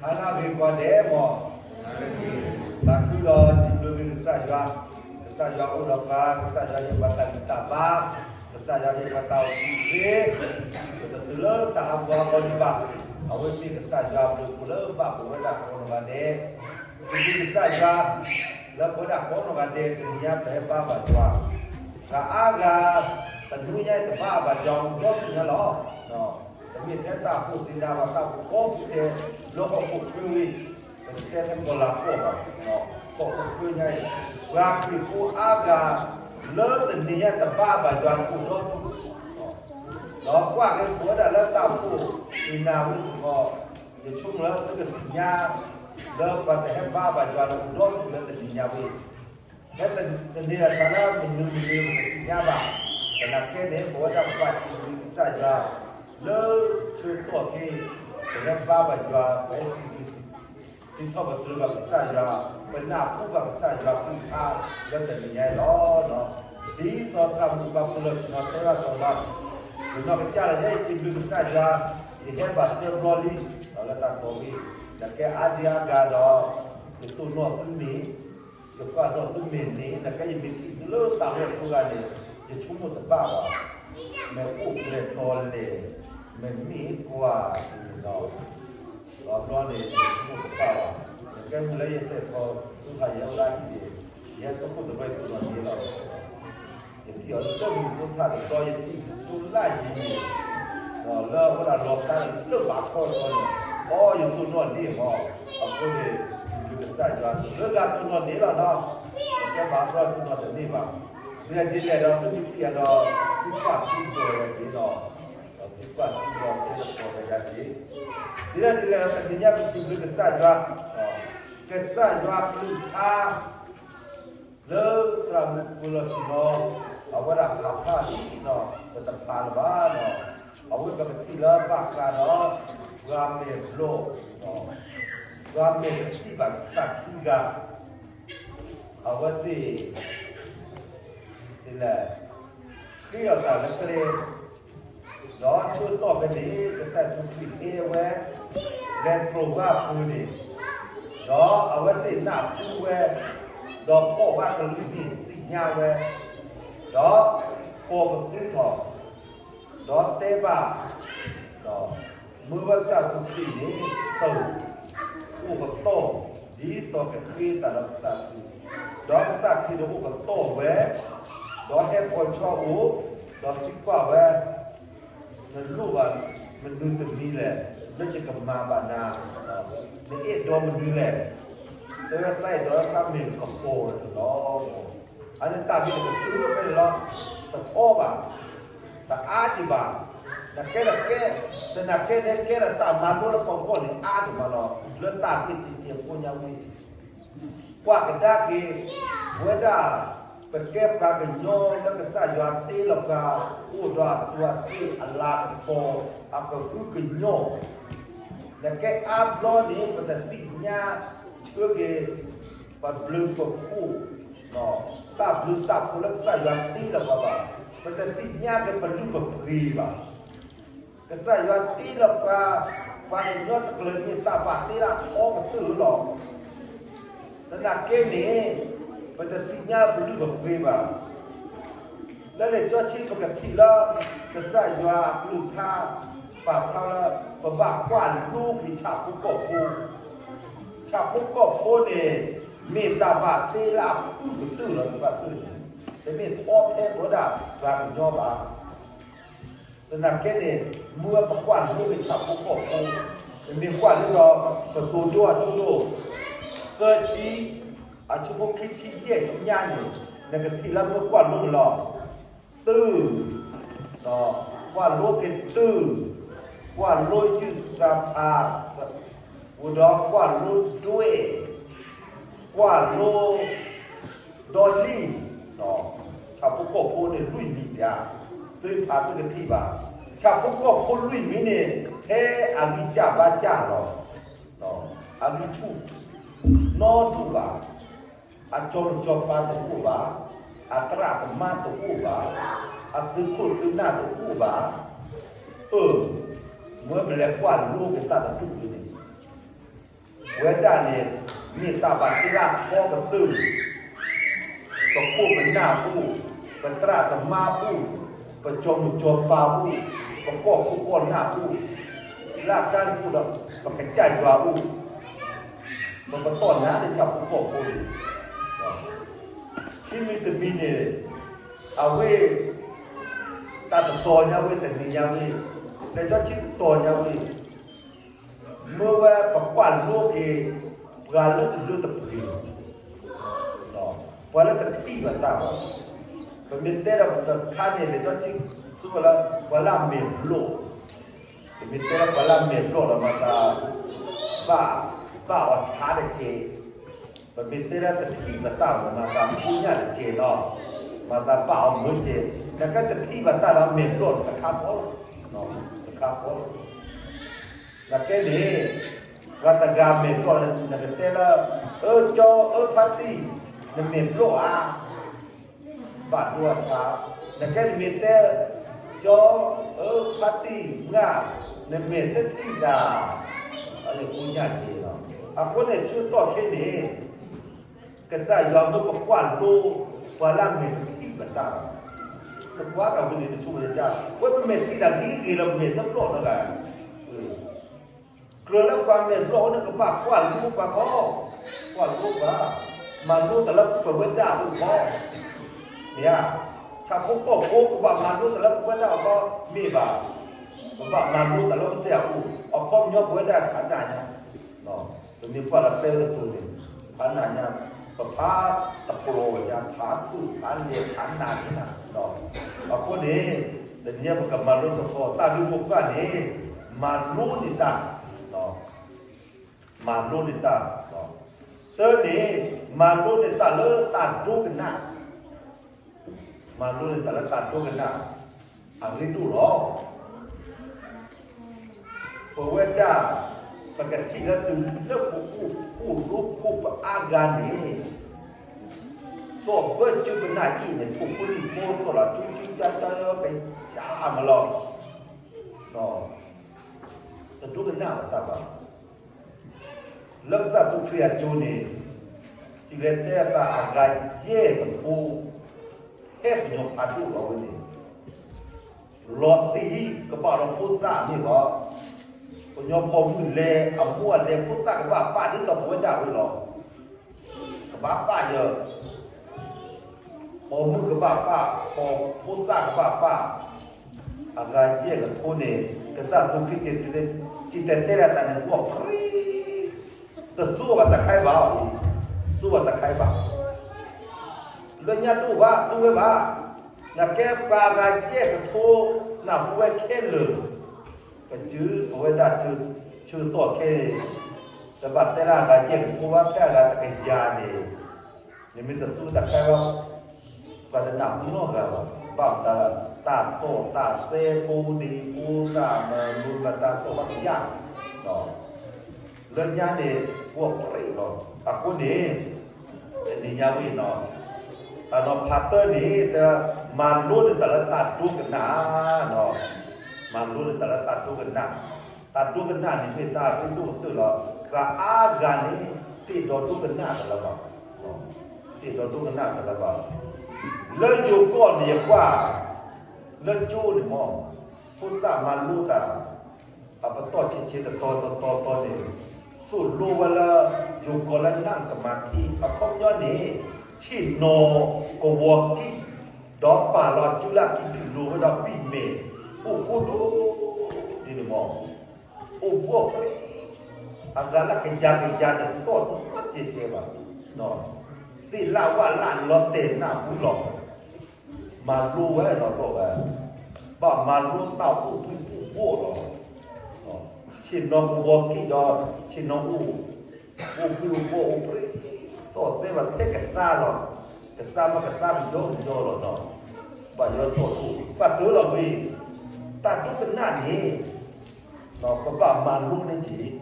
ဟါလၢအဂ့ၤကိးဂၤဒဲးမး, သးခုဒီးစံးဘျုးက့ၤကစၢ်ယွၤ, ကစၢ်ယွၤအိၣ်ဒီးပှၤ, ကစၢ်ယွၤဟ့ၣ်ပှၤတၢ်ဂံၢ်တၢ်ဘါ, ကစၢ်ယွၤဟ့ၣ်ပှၤတၢ်အိၣ်ဆူၣ်ချ့, ပတတုၤလၢတၢ်ဟးဂူာ်ဟးဂီၤဒံးဘၣ်, အဝဲမ့ၢ်ကစၢ်ယွၤအဘျုးအဖှိၣ်လၢဘၣ်ပဝဲဒၣ်ကိးနီၢ်ဂၤဒဲး, စံးဘျုးကစၢ်ယွၤ, လၢပဝဲဒၣ်ကိးနီၢ်ဂၤဒဲး တနံၤညါပဟဲဘါဘၣ်ယွၤ, ဂၤအါဂၤ, တနွံညါတဘါဘၣ်ယွၤအိၣ်ဒီဒူၣ်ညါလီၤ. တမ့ၢ်ထဲတၢ်အိၣ်ဖှိၣ်သ့ၣ်ညါဘၣ် တၢ်အိၣ်ဖှိၣ်ကိးပူၤဒဲး လၢဟီၣ်ခိၣ်ချၢဝံၤ, ပတတဲထဲကီၢ်လၤကီၢ်ဘၣ်, ဟီၣ်ခိၣ်ချၢညါအံၤ, ပှၤခရံာ်ဖိအါဂၤ, လၢတနံၤညါတဘါဘၣ်ယွၤအိၣ်ဒီဒူၣ်, ဒီးကွၢ်က့ၤပဝဲဒၣ်လၢတၢ်အိၣ်ဖှိၣ်သ့ၣ်ညါဝံၤစ့ၢ်ကီး, ယဆိကမိၣ်လၢသုကသ့ၣ်ညါ, လၢပှၤတဟဲဘါဘၣ်ယွၤန့ၣ်အိၣ်ဒီဒူၣ်လၢတနံၤညါဝံၤ ဖဲတနံၤအသးလၢမနုၤမနုၤပတသ့ၣ်ညါဘၣ်, သနာ်က့န့ၣ် ပဝဲဒၣ်ပဘၣ်စံးဘျုးကစၢ်ယွၤ, လၢဆၢကတီၢ်ခဲအံၤ, ပဟဲဘါဘၣ်ယွၤ ပဟဲစံးဘျုး, စံးထီၣ်ပတြၢၤဘၣ်ကစၢ်ယွၤ, ပနၢ်ဟူဘၣ်ကစၢ်ယွၤအကလုၢ်ကထါ လၢတနံၤညါအံၤလီၤ. ဒ်သိးသရၣ်မုၣ်ပှၤကူၣ်လီၤဆ့ၣ်နီၤတဲဘၣ်သီလီၤ, ယနီၢ်ကစၢ်ဒၣ်ယဲ ယစံးဘျုးကစၢ်ယွၤ, ယဟဲဘၣ်သၢဘျီလံ, လၢတၢ်တီၢ်ဝံၤ, နကဲအါဒံအါဂၤဒီး, ယတိၢ်နီၣ်သုမ့ၢ် ယကွၢ်ဒီးသုမ့ၢ်န့ၣ် နကဲယမ့ၢ်ထံၣ်သုလၢတၢ်လီၢ်တဂၤန့ၣ်, ယဆိကမိၣ်တဘၣ်ဘၣ်, မ့ၢ်အိၣ်ကျဲၤတီၤလဲၣ်, မ့ၢ်မ့ၢ်ကွၢ်န့ၣ်ဒီး, ဒီးဘျီန့ၣ် ယဆိကမိၣ်တဘၣ်ဘၣ်, နကဲမုၢ်လၢယသဲၣ်ထီၣ်သုဖးယဲအိၣ်လၢဟံၣ်န့ၣ်, ယဲတခိၣ်တရၢယတိၢ်နီၣ်န့ၣ်လီၤ. ယထံၣ်အီၤလၢတၢ်မုၢ်သိသၣ်တဘျီ ယထံၣ်တိၢ်လၢ်ယံၤန့ၣ်, ဒီးလၢအဝဲဒၣ်လီၤဖျါန့ၣ် လၢဘၣ်ခီတခီန့ၣ်, အိ ယတိၢ်နီၣ်န့ၢ်မး, အဃိန့ၣ်, ယစံးဘျုးကစၢ်ယွၤ လၢဂၤတိၢ်နီၣ်န့ၢ်လီၤနီၤ, ယကဲဘၣ်ဘျီတိၢ်နီၣ်တန့ၢ်ဘၣ်, ဒ်လဲၣ်ဒ်လဲၣ်ဒီး သုမ့ၢ်ထံၣ်ယၤဒီး, သုကွၢ်သုဒိးယၤက့ၤနီၤ, ဒီးသုကွၢ်သုဒိးတဲသကိးယၤက့ၤ, ဒ်လဲၣ်ဒ်လဲၣ်ဒီးတနံၤညါပစံးဘျုးကစၢ်ယွၤ, ကစၢ်ယွၤအကလုၢ်ကထါ လၢသရၣ်မုၣ်ကူၣ်လီၤဆ့ၣ်နီၤ, အဝဲဒၣ်ဖးဖျါလံနီၤ, ပတဖးလၢၤဘၣ်နီၤ, အဝဲပကထံၣ်လၢဘၣ်ဃးဒီး, ပှၤမဲာ်ဘျီၣ်, ပှၤမဲာ်တထံၣ်ဘၣ်တၢ်ခံဂၤ, အဝဲသ့ၣ် ဒ်လဲၣ်, ဃ့အီၣ်တၢ်လၢကျဲ, ဒီးဆၢကတီၢ်ဖဲန့ၣ် ကစၢ်ယ့ၣ်ၡူးခရံာ်ဟဲဝဲ, လဲၤတြီၤဘၣ်အပူၤန့ၣ်, ဒီးအဝဲသ့ၣ်နၢ်ဟူဝဲ, ဒီးပိာ်ဘၣ်ကလုၢ်န့ၣ်သ့ၣ်ညါဝဲ, ဒီး, ပိာ်ပသူထီၣ်, ဒီးတဲဘၣ်, ဒီး, မၢဝဲကစၢ်ယ့ၣ်ၡူးခရံာ်န့ၣ်, တၢ်, အိၣ်ကတီၢ်, ဒ်သိးကဃ့တၢ်ဒီးကစၢ်ခရံာ်, ဒီးကစၢ်ခရံာ်န့ၣ်အိၣ်ကတီၢ်ဝဲ, ဒီးဟဲပိာ်ဆီအိၣ်, ဒီးစံးကွၢ်ဝဲ, နလိၣ်ဘၣ်မနုၤတမံၤလဲၣ်, လၢယကမၤဘၣ်နၤ, နအဲၣ်ဒိးမနုၤလဲၣ်, တဲဝဲသးအဲၣ်ဒိးလၢသးမ့ၢ်ကပီၤဝဲလီၤ. အန့ၣ်တၢ်ဂ့ၢ်န့ၣ်ကတုၤဝဲဖဲန့ၣ်လီၤ, တထီဘၣ်, တအါက့ၤဘၣ်, နကဲဒီးကဲ, သနာ်က့န့ၣ်ကဲဒီးတၢ်မၤလိလၢပဂီၢ်န့ၣ်အါဒိၣ်မးလီၤ, လၢတၢ်ဂ့ၢ်တံၢ်တံၢ်ဖိညါဝံၤ ကွၢ်ကဒါက့ၤ, ပဝဲဒၣ်, ပကဲပှၤကညီလၢကစၢ်ယွၤတ့လီၤပှၤ, အိၣ်ဒီးအစိၤအဆ့အလၤကပီၤ, အကဟုကညီၢ်, နကဲအါဘျီန့ၣ် ပတသ့ၣ်ညါ, ဆၢက့ၤ, ပဘျုးပဖှိၣ်, တၢ်ဘျုးတၢ်ဖှိၣ်လၢကစၢ်ယွၤတ့လီၤပှၤဘၣ်, ပတသ့ၣ်ညါက့ၤပလုၢ်ပပှ့ၤဘၣ် ကစၢ်ယွၤတ့လီၤပှၤ, ပှၤကညီတကလုာ်မ့ၢ်တၢ်ဘၣ်တ့လၢအထီကတၢၢ်လီၤ. သနာ်က့န့ၣ်, ပတသ့ၣ်ညါပလုၢ်ပပှ့ၤဘၣ်. လၢလံာ်စီဆှံပကထံၣ်လၢ, ကစၢ်ယွၤအကလုၢ်ကထါ, ပာ်ဖျါလၢ, ပဘၣ်ကွၢ်လိက့ၤဆၣ်ဖိကီၢ်ဖိ, ဆၣ်ဖိကီၢ်ဖိန့ၣ်, မ့ၢ်တၢ်ဘၣ်တ့လၢအဖုၣ်ကတၢၢ်လီၤ တဘၣ်တၢၢ်န့ၣ်, တမ့ၢ်ထီထဲပဝဲဒၣ်ပှၤကညီဘၣ်. သနာ်က့န့ၣ်, မ့ၢ်ပကွၢ်လိက့ၤဆၣ်ဖိကီၢ်ဖိ, ပမ့ၢ်ကွၢ်လၢဒီး, ကတိၤဒိအဆၢဒိၣ်, သၢဆံ, အဆၢဖိခံဆံယဲၢ်ဆံညါန့ၣ်, နကထံၣ်လၢမ့ၢ်ကွၢ်လိန့ၣ်လီၤ. တုၤ, ကွၢ်လိက့ၤတုၤ, ကွၢ်လိယုၢ်သးဖး, အိၣ်ဒီးကွၢ်လိဒွဲၣ်, ကွၢ်လိ ဒီလံ, ဆၣ်ဖိကီၢ်ဖိန့ၣ်လွံၢ်မံၤတၢ်, သုဖးသုကထံၣ်ဘၣ်, ဆၣ်ဖိကီၢ်ဖိလွံၢ်မံၤန့ၣ်, ထဲအဂံၢ်စၢ်ဘါစၢ်လီၤ, အဂံၢ်ဆူၣ်, နီဒိၣ်ဘၣ်, အစီၤပစီၤပၤတအိၣ်ဘၣ်, အသရၣ်သမါတအိၣ်ဘၣ်, အသုးခိၣ်သုးနၢ်တအိၣ်ဘၣ်, အၢ, မ့ၢ်ပလဲၤကွၢ်လိက့ၤတၢ်တဒူၣ်န့ၣ် ဝဲဒၣ်န့ၣ် မ့ၢ်တၢ်ဘၣ်တ့လၢထီကတၢၢ်, ပခိၣ်ပနၢ်အိၣ်, ပသရၣ်သမါအိၣ်, ပစီၤမုၣ်စီၤပၤအိၣ်, ပကီၢ်ခိၣ်ကီၢ်နၢ်အိၣ်, လၢတၢ်န့ၣ်အိၣ်ဒီး ပကစၢ်ယွၤအိၣ်, ပပတီၢ်နါလၢဆၣ်ဖိကီၢ်ဖိန့ၣ်, ခံမံၤတမံၤန့ၣ် အဝဲ တၢ်တတီၤညါဝဲ တနံၤညါဝဲ, လံာ်စီဆှံတတီၤညါဝဲ, မ့ၢ်ဝဲပကွၢ်လိက့ၤ ပှၤလၢတလၢတပှဲၤလီၤ, ပှၤလၢတထံၣ်ဘၣ်တၢ်ဘၣ်, ပမ့ၢ်တဲဒီးတခါန့ၣ် လံာ်စီဆှံ စံးဝဲလၢ ပှၤလၢအမဲာ်ဘျီၣ်, ပမ့ၢ်တဲလၢပှၤလၢအမဲာ်ဘျီၣ်ဒီး မၤသး ဘၣ် ဘၣ်အီၤဆါတက့ၢ်, ပမ့ၢ်တဲလၢတထံၣ်ဘၣ်တၢ်ဘၣ်ဒီး မၤသးဖိညၣ်တက့ၢ်လီၤ, မၤသးဘၣ်အီၤမုာ်က့ၢ်, နကဲတထံၣ်ဘၣ်တၢ်ဒီးမဲာ်ဘျီၣ်တခါဃီလီၤ, တခါဃီလီၤ, နကဲန့ၣ် ပှၤတဂၤမဲာ်ဘျီၣ် နကတဲလၢ အၢ ကၠီ အၢ ဖါတံၢ် နမဲာ်ဘျီၣ်ဧါ, ဘၣ်ဒိအဆါ, နကဲနမ့ၢ်တဲ ကၠီ အၢ ဖါတံၢ် ငါ နမဲာ်တထံၣ်တၢ်, အန့ၣ်ဖိညၣ်က့ၢ်လီၤ, အဃိန့ၣ်ဆၢကတီၢ်ခဲအံၤန့ၣ် ကစၢ်ယွၤမၢပကွၢ်လိ ပှၤလၢအမဲာ်တထံၣ်ဘၣ်တၢ်, နကွၢ်ကဝံၤန့ၣ် နဆိကမိၣ်ကစၢ် ဝဲပမဲာ်ထံၣ်တၢ်ဂ့ၤဂ့ၤလီၤ ပမဲာ်တဘျီၣ်နီတဂၤ ကြၢးလၢပှၤမဲာ်ဘျီၣ်အိၣ်န့ၣ် ကဘၣ်ကွၢ်လိပှၤဃီ, ကွၢ်လိပှၤ, မၤလိတၢ်လၢပဝဲဒၣ်အဂီၢ်, မ့ၢ်ဧါ, ဆၣ်ဖိကီၢ်ဖိ ကဘၣ်မၤလိတၢ်လၢပဝဲဒၣ်အဂီၢ် မ့ၢ်ဘၣ်, ပဘၣ်မၤလိတၢ်လၢပသ့ၣ်အအိၣ်, အခီပညီပဝဲဒၣ်ဖးနးညါ ပမ့ၢ်ကွၢ်လၢပဲတစိၤန့ၣ် ဖးနးညါ, ပဖးတပျီၤညါ ဖးသူၣ်ဖးလဲၤဖးနးန့ၣ်လီၤ, အဃိန့ၣ် တနံၤအံၤပကမၤလိသကိး တၢ်ဂ့ၢ်မိၢ်ပှၢ်န့ၣ် မၤလိန့ၢ်တၢ်, မၤလိန့ၢ်တၢ်, သၢန့ၣ် မၤလိန့ၢ်တၢ်လၢတၢ်ဒိကနၣ်, မၤလိန့ၢ်တၢ်လၢတၢ်ဒိကနၣ် အရ့ဒိၣ်လီၤ. ပဝဲဒၣ် ပကထံၣ်လၢတုၤလၢပအိၣ်ဖှိၣ်ရိဖှိၣ်ပအါဂၤန့ၣ် စီၣ်ဘၢၣ်စၢၤပနၢ်အံၤန့ၣ် ထိၣ်ဖိလံၣ်ဖိသီၣ်လီၤ ကၠူကၠူကၠါကၠါ ကယၢ်မးလီၤ. တဒိကနၣ်ဘၣ်တၢ်ဘၣ်. လၢကစၢ်ယ့ၣ်ၡူးခရံာ်အစိၤန့ၣ် ထံၣ်လဲၤတဲအသးအဂၤယဲၢ်ကထိ ဟဲပညီဖးဒိၣ်လီၤဝဲန့ၣ် လီၤတံၢ်ကဘၣ်လီၤဖိသၣ်မ့ၢ်လီၤ. ပညီပိာ်မုၣ်လဲၤအမိၢ်အလဲၤ ဖိသၣ်ကဘၣ်ပာ်ဒ်သိးပဝဲဒၣ်ဝဲလီၤ. ကဘၣ်ပာ်ယၢ် ပိာ်မုၣ်ကဘၣ်ပာ်, ဖိသၣ်ကဘၣ်ပာ်, အဂၤယဲၢ်ကထိန့ၣ် ကစၢ်ယ့ၣ်ၡူးခရံာ်စံၣ်တဲၤတဲလီၤတၢ်န့ၣ် ဂီၢ်ပြံ, တသူအီၤဘၣ်တခါဘၣ်, သူအီၤတခါဘၣ်. လၢညါတအိၣ်ဘၣ် သူဝဲဘၣ်. နကဲပှၤဂၤယဲၢ်ကထိ နၢ်ဟူဝဲခဲလၢာ် ပတုၤပဝဲဒၣ်ဆၢကတီၢ်ခဲအံၤ တဘၣ်တဲလၢအဂၤယဲၢ်ကထိဘၣ် ဖဲအဂၤတကယၤန့ၣ် နမ့ၢ်တသူတခါဘၣ် ပှၤတနၢ်ဟူနီတဂၤဘၣ်. ဘၣ်မတၤလၢ တၢ်သီၣ်တၢ်သဲ ဖိဒံဖိသၣ်မၤလိမၤတၢ်သီၣ်ဘၣ်ကယၤ လၢညါန့ၣ် ဂီၢ်ပြံလီၤ. အဃိန့ၣ် တနံၤညါဝဲနီၤ တၢ်နီၤဖးတၢၢ်န့ၣ် တၢ်မၤလိန့ၢ်တၢ်လၢတၢ်ဒိကနၣ်, မၤလိန့ၢ်တၢ်လၢတၢ်ဒိကနၣ်. တၢ်ဒိကနၣ်န့ၣ်မ့ၢ်တၢ်ရ့ဒိၣ်ကတၢၢ်လီၤ. ပှၤအါဂၤန့ၣ် သ့ၣ်ဒီးဒိကနၣ်တလၢၤဘၣ်, သ့ၣ်ဒီးဒိကနၣ်တလၢၤဘၣ်. လၢယိၤကီၢ်န့ၣ်ယကွၢ် လၢကၠိန့ၣ်မ့ၢ် ဖိသၣ်မၤလိတၢ် အပတီၢ်ဆံးဆံးတတီၤတတီၤတတီၤန့ၣ် သိၣ်လိဝဲလၢ ယိၤကီၢ်လၢ นั่งสมาธิ အခီပညီန့ၣ် ဆ့ၣ်နီၤကဝီၤကံၣ် ဒီးပာ်လီၤစုလၢအကံၣ်ဒုၣ်လိၤဝဲဒီးဘံၣ်မဲာ် အိၣ်ဃိဒိၣ် ဒ်န့ၣ်မ့ၢ် အိၣ်ဘှီၣ်ပြံ အဂၤလၢကယၤကယၤန့ၣ် သီၣ်တဘၣ်ကဲကဲဘၣ် သ့ၣ်လၣ်ဝၣ်လၣ်လီၤတဲာ်နၢ်ဟူလီၤ မၤလိဝဲဒီးဘၣ်ဝဲ ဘၣ်မၤလိတၢ်အိၣ်ဘှံးအိၣ်ဘှီၣ်လီၤ. ဆ့ၣ်နီၤကဝီၤကံၣ်ဒီး ဆ့ၣ်နီၤအိၣ် အိၣ်ဘှံးအိၣ်ဘှီၣ်အိၣ်ပြံ သီၣ်သဲဘၣ်ထဲကသါလီၤ. ကသါဘၣ်ကသါကယီကယီလီၤနီၤ ဘၣ်ယီသီၣ်တအိၣ် ဘၣ်တၢ်လီၤဝဲ တၢ်ဒိကနၣ်န့ၣ် ပဘၣ်မၤလိန့ၢ်က့ၤ